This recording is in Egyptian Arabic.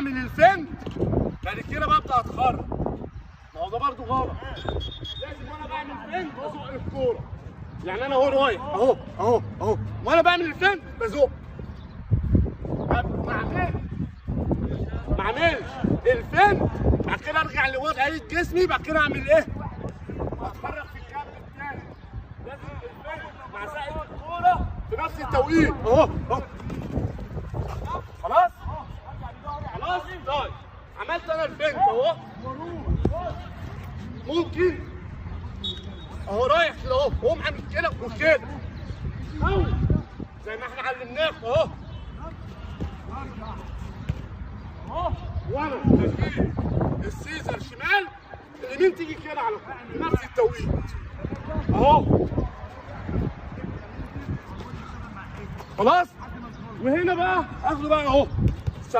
اعمل ال feint بعد كده ببدا اتخرج. ما هو ده برضه غلط. لازم وانا بعمل feint ازق الكورة. يعني انا اهو رايح اهو اهو اهو وانا بعمل ال feint بزق. ما اعملش ال feint بعد كده ارجع لوضعية جسمي، بعد كده اعمل ايه؟ اتحرك في الجنب الثاني. لازم ال feint مع زقه الكورة في نفس التوقيت اهو اهو. خلاص؟ خلاص؟ طيب عملت انا ال feint اهو. ممكن اهو رايح كده اهو، واقوم عامل كده وكده. أو زي ما احنا علمناك اهو. وانا بجيب ال scissor شمال، اليمين تيجي كده على طول في نفس التوقيت اهو. خلاص؟ وهنا بقى اخده بقى اهو.